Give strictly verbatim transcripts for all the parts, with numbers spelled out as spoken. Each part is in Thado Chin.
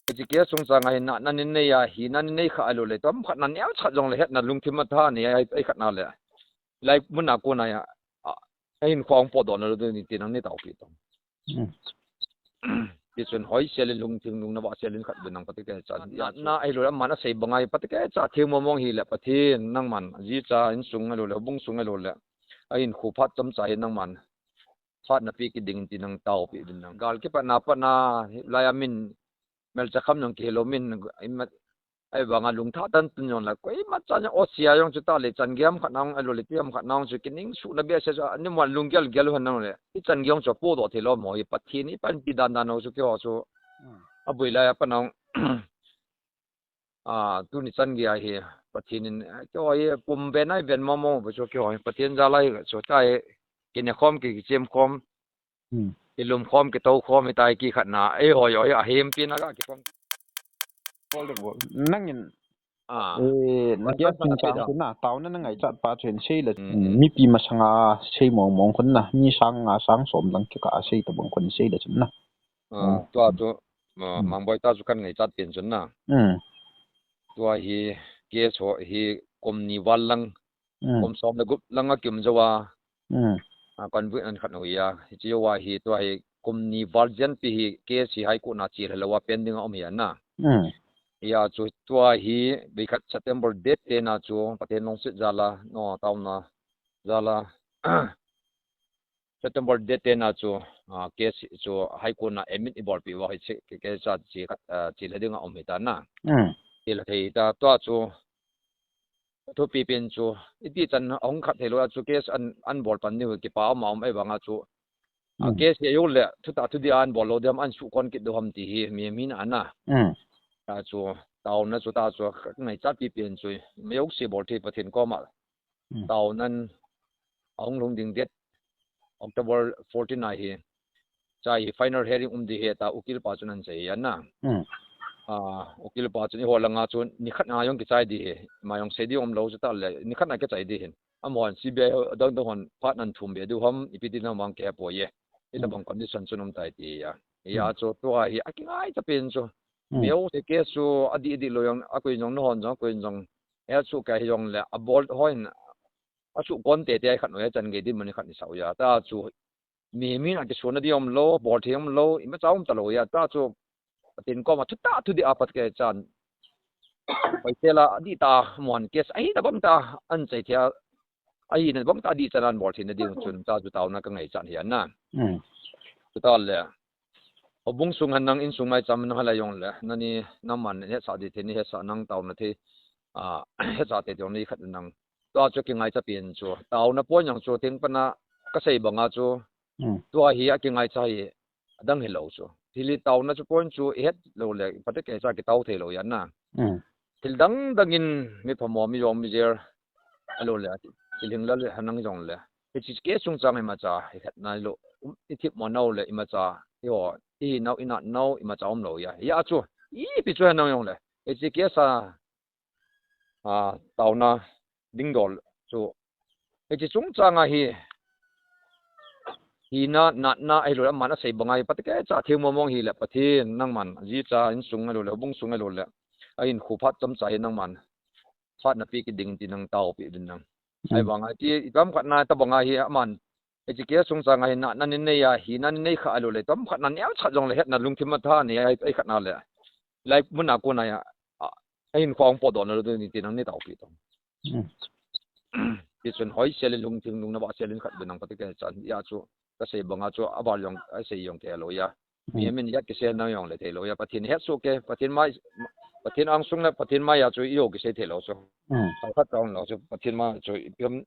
Hiche case chungchang a hin natna nei a, hinna nei kha ahilou le, tom khat na neocha khat jong le hetna lungthim a tha nei a, ai khat na le. Lai mun a kon a ya, a, a hinkho a hung potdoh na lou ding ti nang nei taopi tong. Hmm. Tichun hoisel in lungthim lungna vahsel in khat be nang pate kei cha. Natna ahilou le, aman asei bang a hi pate kei cha, theng mong mong hi le Pathen nangman, ji cha insung ahilou le, houbung sung ahilou le, a hinkho phat chomcha hi nangman phatna pe kit ding ti nang taopi ding nang. Gal kipatna patna, hilai a min melcha kham jong kihilou min, ima, ahivang a lungthah tan tun jong la, koima chan jong osia jong chu ta le chan gei ham khat na hung ahilou le, ipi ham khat na hung chu kining suhna behseh chu, ani muan lunggel gel u hen nang le, ichan gei jong chu potdoh thei lou mo hi, Pathen in panpi dan dan ho chu keiho chu, hmm, abul lai a pat na hung, a, tuni chan gei a hi, Pathen in, eh, keiho hi, kum ven a iven mong mong u chu keiho hi, Pathen jal a hi chu ta hi, kine khom ki, kichem khom, hmm, kilum khom, kitou khom, hitia hi kikhat na, eiho jong hi, ahem pi na ga kikhom. Nangin, ah, eh, na, na, case chungchang na, taona na ngaichat pa chu hin sei le, hmm, mipi masanga sei mong mong khun na, mi sang nga sang som lang kikah a sei tabang khun sei le chun na. Ah, hmm, tua chu, ah, hmm, Mangboi ta chu kan ngaichat pen chun na. Hmm. Tua hi case ho hi kum ni val lang, hmm, kum som le gup lang a kium jou a. Hmm. A, convict an khat u hi a. Hiche jou a hi tua hi kum ni val jen pi hi case hi High Court na chil helou a pending a um hi a na. Hmm. Hia chu tua hi veikhat September date ten a chu Pathen lungset jal a, no, taona jal a. September date ten a chu, ah, case chu High Court na admit ibolpeh uva hiche, ke, case a chi khat, ah, chil ding a um hita na. Hmm. Chil thei ta tua chu thupi pen chu, iti chan ahung khat thei lou a chu case an, an bol pan diu kipa um a um ahivang a chu, ah, hmm, case hi ahile, thutah thudih a an bol lou ding ham, an suhkon kit diu ham ti hi mihem hina na. Hmm. Ta chu, taona chu ta chu, ngaichat pi pen chu, mi jouse bol thei Pathen koma. Hmm. Taonan ahung lhung ding date October fourteen a hi. Chai hi final hearing um ding ahi tia ukil pa chun ahin sei ahi na. Hmm. Ah, ukil pa chun eiho langa chun nikhat a jong kichai ding ahi. Ima jong sei ding umlou chu tah le nikhat a kichai ding ahin. Amahon C B I ho adang dang hon phat ahin thum be diu ham, ipi ti ham vang kihepoi e. Hitabang, hmm, condition chun um tai ati ahi. Hia, hmm, chu tua hi akingaicha pen chu. Hmm. Mi jouse case chu adih dih lou jong, akoi jong nahon jong, akoi jong. Hia chu kei hijongle abol hon asuhkon teitei a khat u hi chan gei dinmun khat isah u ahi. Tua chu mihem in akisuna ding umlou, bol thei umlou, imacha um talou ahi. Tua chu Pathen koma thutah thudih a pat kei chan. Paisel a adih tah a amahon case ahinabang tah a ahin chai thei a, ahinabang tah a adih chan a ahin bol theina ding chun tua chu taona kangaichat ahi na. Hmm. Chutah le. Houbung sung hen nang insung maicham nang hilai jongle, nani, nangman hetsah ding thei, nahetsah nang taona thei, ah, hetsah teitei jong nei khat nang. Tua chu kingaicha pen chu. Taona point jong chu thengpana kasei banga chu. Hmm. Tua hi akingaicha hi adang hilou chu. Thil hi taona chu point chu ihet lou le, pate kei cha kitao thei lou ahi na. Hmm. Thil dang dang in mi phamo, mi jom, mi jer, ahilou le, thil hing lal le, hanang jongle. Hiche case chungchang imacha, ihet nai lou, um, ithip mo nau le, imacha, eiho, ihi nau, inat nau, imacha umlou ahi. Hia chu, ipi chu hanang jongle. Hiche case a, a, taona dingdol chu. Hiche chungchang a hi, hina, natna, ahilou le, aman asei banga hi, pate kei cha, theng mong mong hi le, Pathen, nangman, ji cha, insung ahilou le, houbung sung ahilou le, ahinkho phat chomcha hi nangman phatna pe kit ding ti nang taopi ding nang. Hmm. Ahivang a, ti, ipi ham khat na, tabang a hi, aman, hiche case chungchang a hi natna nei a, hinna nei kha ahilou le, tom khat na neocha khat jong le hetna lungthim a tha nei a, ai khat na le. Lai mun a kon a ya, a, ahinkho a hung potdoh na lou ding ti nang nei taopi tong. Hmm. Tichun hoisel in lungthim lungna vahsel in khat be nang pate kei cha. Hia chu kasei banga chu aval jong, asei jong thei lou ahi. Hmm. Mihem in ijat kisei nang jongle thei lou ahi. Pathen hetsoh kei, Pathen mai, Pathen angsung le Pathen mai a chu ijou kisei thei lou chu. Hmm. Khat khat taolou chu Pathen mai chu ipi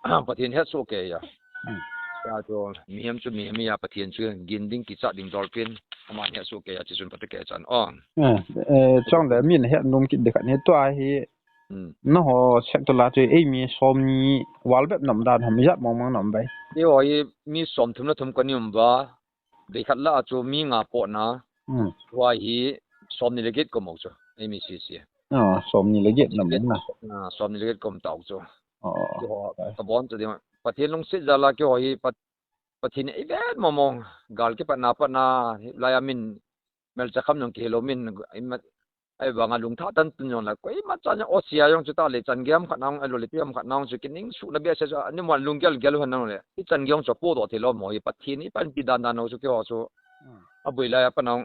ham Pathen hetsoh kei ahi. Hmm. Hia chu mihem chu mihem ahi, Pathen chu gin ding kichat ding dol pen, aman hetsoh kei ahi, tichun pate kei chan. Oh. Eh, eh, chule min het nom kit ding khat ahi, tua hi. Hmm. Nangho sector a chu eimi somni val bep na um dan ham, ijat mong mong na um bai? Eiho hi mi somthum le thum kana um uva. Veikhat lah a chu mi nga potna. Hmm. Tua hi somni le get ka um u chu, eimi sese. Ah, somni le get na um na. Ah, somni le get ka um tau chu. Oh. Keiho, kabon chu ding. Pathen lungset jal a keiho hi Pat-, Pathen in eivet mong mong, gal kipatna patna, hilai a min Melcha kham jong kihilou min, ima, ahivanga lungthah tan tun jong la, koima chan jong, o sia jong chu ta le, chan gei ham khat nang, ahilou le, ipi ham khat nang chu kining suhna behseh chu, ani mon lunggel gel u hen nang le, ichan gei jong chu podoh theilou mo hi, Pathen in ipanpi dan dan u chu keiho chu, aboi lai a pat nang,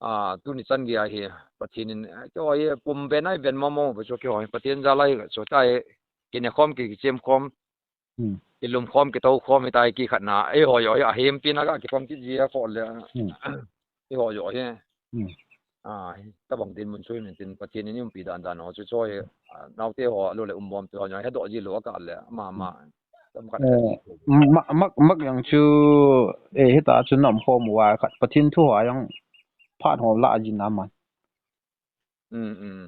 a, tuni chan gei a hi, Pathen in, keiho hi, pum ven a iven mong mong u chu keiho hi, Pathen jal a hi chu ta hi, kine khom, ki, kichem khom, Hmm. Kilum khom, kitou khom, hitia hi kikhatna, eiho jong hi, ahempi na ga kikhom kit ji a kho le, Hmm. Eiho jong hi. Hmm. A, tabang dinmun chu hin tin Pathen in umpi dan dan u chu chu hi, a, naote ho, ahilou le, um bom te ho jong, hedoh ji lou a kah le, ama, ama. Hmm. Tam khat Eh, khat. Mak, mak, mak jong chu, eh, hita chu nom khom uva khat, Pathen thu ho jong, phat ho la ji na man. Hmm, hmm.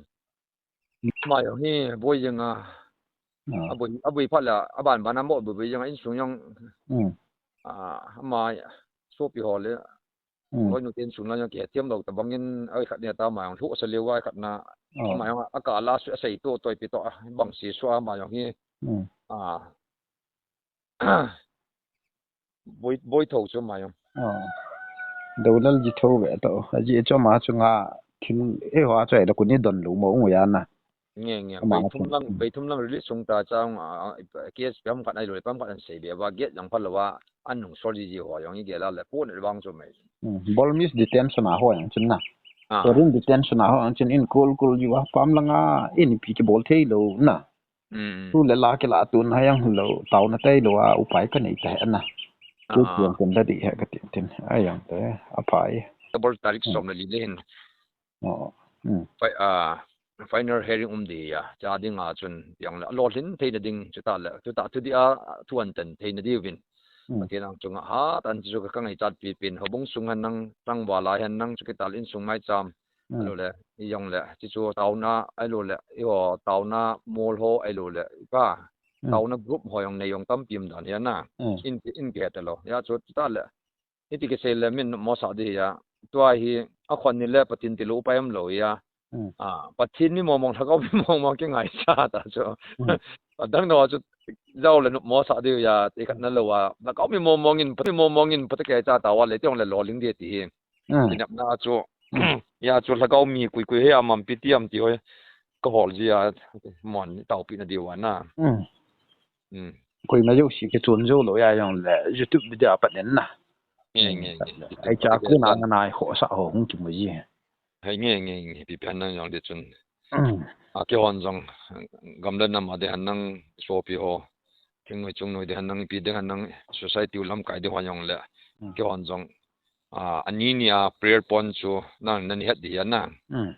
Ama jong hi boi jeng a. Ah. Aboi, aboi phat le, aban ban a mo boi boi jeng a insung jong. Hmm. A, ama sopi ho le. Hmm. Loi nu ten sung la jong kihethem lou tabang in, ai khat nia ta ama jong lhuh sa leu a khat na. Ah. Ama jong a kah la su a sei to toi pi to a, bang si su a ama jong hi. Hmm. A. Boi, boi tho chu ama jong. Oh. Doulal ji tho ve to. Aji chu ama chunga thil eiho a chu ahile kuni don lou mo u ya na. Nge, nge. Ama bei thum chu lang, hmm, bei thum lang release sung ta chang, a, a, case pem khat ahilou le pem khat an sei be va, gate jong phalou va, an nung sol ji ji ho jong i gel a le pon le vang chu mai. Hmm. Bol misdetention a ho jong chun na. Ah. Foreign detention a ho jong chun in kol kol ji va, pam langa in ipi kibol thei lou na. Mm. Tu le la kila tun a jong lou, taona tailou a, upai kanei ta he na. Tu Ah. Tuan kun da di he kati tin. A jong te, aphai. Double tarik Hmm. som le li le hin. Oh. Hmm. Fi-, ah, final hearing um di a, cha ding a chun, jong le, lolhin theina ding, chuta le, chuta, tu di a, thu an tan theina di uvin. Hmm. Pathen ang chunga, ha, tan chu ka ngaichat pi pin, houbung sung hen nang, tangval a hen nang, chu kital in sung mai cham. Hmm. Ahilou le, i jong le, chi chu taona, ahilou le, eiho taona mol ho, ahilou le, ipa, Hmm. taona group ho jong nei jong tampi um dan hi a na. Hmm. In, in kihet lou. Hia chu ta le, iti kisei le min mo sa di hi a. Tua hi, akhon ni le Pathen tilou upai umlou hi a. Hmm. A, Pathen mi mong mong, lhagao mi mong mong kingaichat ta chu. Hmm. Adang no chu, jao le mo sa di hi a, ti khat na lou a. Lhagao mi mong mong in, Pathen mi mong mong in, Pathen kei cha ta va le, ti jong le lolhing di ti hi. Hmm. Kinepna chu, Hmm. hia chu lhagao mi kui kui hi a, um pi ti am ti hoi. Ka hol ji a, mon taopi na diu a na. Hmm. Hmm. Koima jouse kichon jou lou a jong le, YouTube video a pat nen na. Nge, nge, nge. Hmm. Ai cha ko na na nai ho sa ho hung kimu ji. Hai nge, nge, nge, pi pen na jong di chun. Hmm. A, keihon jong, gam le nam a di hen nang sopi ho. Thingnoi chungnoi di hen nang, ipi di hen nang, society u lamkai di ho jong le. Hmm. Keihon jong, a, ani ni a prayer point chu nang na ni het di hi a na. Hmm.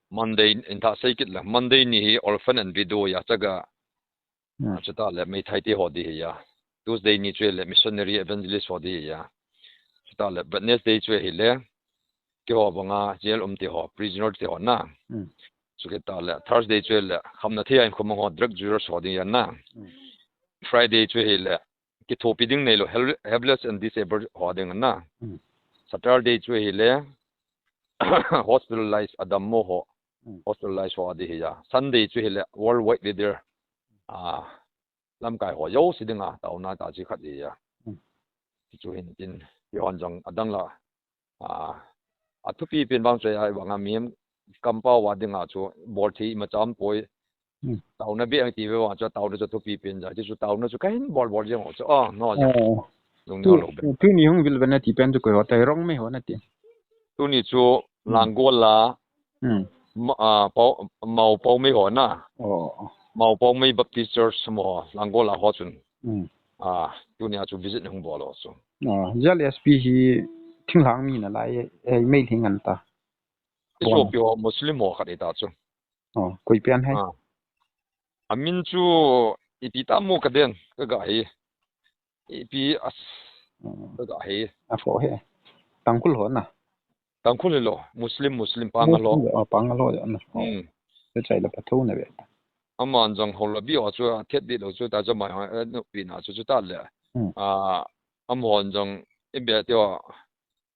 Monday in thah sei kit le. Monday ni hi orphan and widow a chaga. Hmm. A, chuta le meithai te ho di hi a. Tuesday ni chu le missionary evangelist ho di hi a. Chuta le Wednesday chu hi le. Keiho banga jail um te ho, prisoner te ho na. Hmm. Chu kita le Thursday chu le khamna thei a in khomang ho, drug users ho di hi a na. Hmm. Friday chu hi le kithopi ding neilou, hel-, helpless and disabled ho ding na. Hmm. Saturday chu hi le hospitalized, adammo ho. Hmm. Hospitalized ho di hi a. Sunday chu hi le worldwide leader. A, lamkai ho jouse dinga taona ta chi khat hi a. Hmm. Chu hin tin, keihon jong adang la. A, athupi pen vang chu a, vang a mihem kampao a dinga chu bol thei ima cham poi. Hmm. Taona be ang ti ve vang chu, taona chu thupi pen ja, chu taona chu kahin bol bol jeng chu. A, no ja. Oh. Lung tu, no lo be. Tuni hung vil ve na ti pen chu koi ho tai, Rongmei ho na ti. Tuni chu Hmm. Langol a, Hmm. Ma-, a, Pau-, Mao Paomei ho na. Oh. Mao Paomei Baptist Church mo ho, Langol a ho chun. Hmm. A, tuni a chu visit hung bol u chu. Oh, Z L S P hi thinglhang mi na lai, eh, Meitei ngen ta. I sopi ho Muslim ho khat hi ta chu. Oh, koi pen hai. A. Amin chu ipi ta mo ka den, ka ga hi. Ipi as, Hmm. ka ga hi. A fo he. Tangkhul ho na. Tangkhul hilou, Muslim, Muslim, Pangal ho. Muslim, oh, Pangal ho na. Oh. Hmm. Ka chai la patho na ve. Aman jong ho la bi o chu, a thet di lou chu, ta jama, eh, no pi na chu, chu ta le. Hmm. A, amahon jong, i be tio,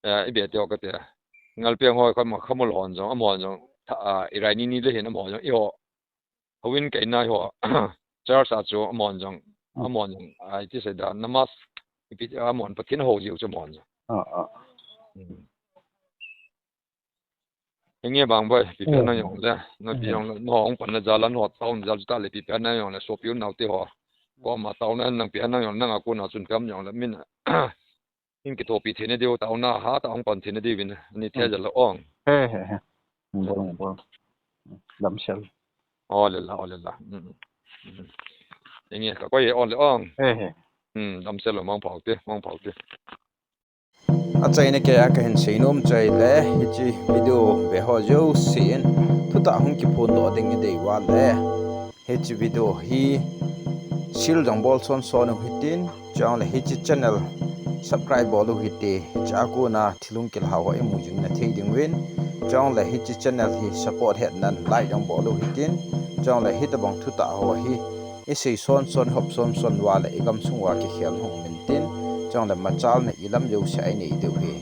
eh, i be tio ka te. Ngalpiang ho, khamol, khamol hon jong, amahon jong, tha, a, i rai ni ni le hin amahon jong, i ho, Houin kaina ho, church a chu amahon jong, Hmm. amahon jong, ai ti sei da, namaz, ipi, amahon Pathen hou jiu chu amahon jong. Ah, ah. Hmm. Hinge bang boi, pipi nang jong le, na pi jong le, no hong pan na jala no town jal ta le pipi nang jong le, sopi un nau te ho. Ko ma town na nang pi nang jong nang a ko na chun kam jong le min. In ki thopi thei na diu town na ha ta hong pan thei na diu vin. Ni the jala ong. He he he. Bol bol. Damsel. O le la, o le la. Hinge ka koi o le ong. He he. Damsel lo mang phau te, mang phau te. Achaina keiya kahin seinom chu ahile, hiche video ve ho jousen thutah hung kiphondoh ding idei uva le, hiche video hi share jong bol son son u hitin, chule hiche channel subscribe bol u hite, hiche a kona thil hung kilhau ho imu jing na thei ding uvin, chule hiche channel hi support hetnan like jong bol u hitin, chule hitobang thutah ho hi isei son son, hop son son uva le igamsung uva kikhel hung um intin, chule machalna ilam jouse a inei diu ahi.